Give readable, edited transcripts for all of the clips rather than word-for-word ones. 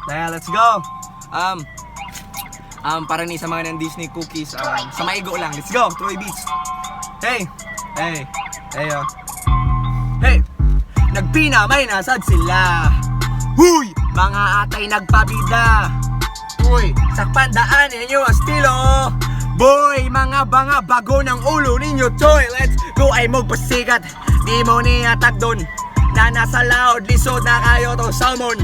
Kaya let's go. Para ni sa mga ng Disney cookies, sa maigo lang. Let's go, Troy Beats. Hey, hey, hey, oh. Hey, nagpinamay na sad sila. Huy, mga atay nagpabida. Uy, sakpan daan ninyo ang estilo. Boy, mga banga bago ng ulo ninyo, toy. Let's go ay magpasikat. Di mo niya tagdon. Na nasa laod, lisod na kayo to salmon.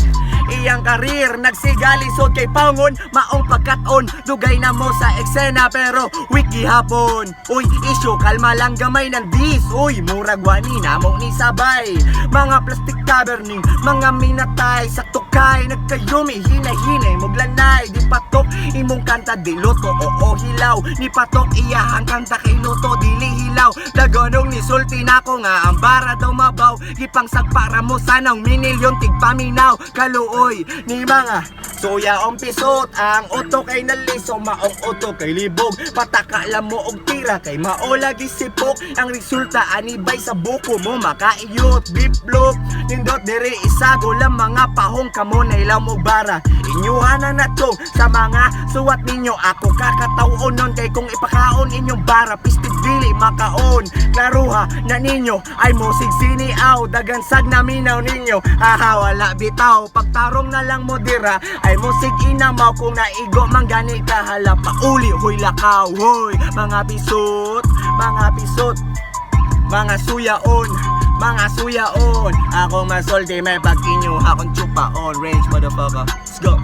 Iyang karir, nagsigalisod kay Pangon. Maong pagkaton, dugay na mo sa eksena pero weak gihapon. Uy, isyo, kalma lang gamay ng dis. Uy, murag wani na mo ni sabay. Mga plastic cabernet, mga minatay. Sa tukay, nagkayumi, hinay-hinay, muglanay. Di patok, imong kanta di luto, oo hilaw. Ni patok, iyahang kanta kay luto, dili hilaw. Dagonong ni sulti nako nga ang bara daw mabaw. Gipangsag para mo sanang minilyon tigpaminaw. Kaluoy ni mga suya ang pisot. Ang utok ay naliso, maong utok kay libog. Pataka lang mo og tira kay maola gisipok. Ang resulta anibay sa buko mo makaiyot. Biplok, nindot diri isago lang mga pahong kamo na ilaw mo bara. Inyuha na nato sa mga suwat ninyo. Ako kakataon nun kay kung ipakaon inyong bara pistig dili makaon. Klaruha na ninyo ay musig siniaw. Dagansag na minaw ninyo. Haha, wala bitaw. Pagtarong na lang mo dira ay musig inamaw. Kung naigo man gani ka hala pauli huy lakaw. Hoy, mga pisot, mga pisot. Mga suyaon, mga suyaon. Ako masulti may pag inyo akong chupaon. Range motherfucker. Let's go.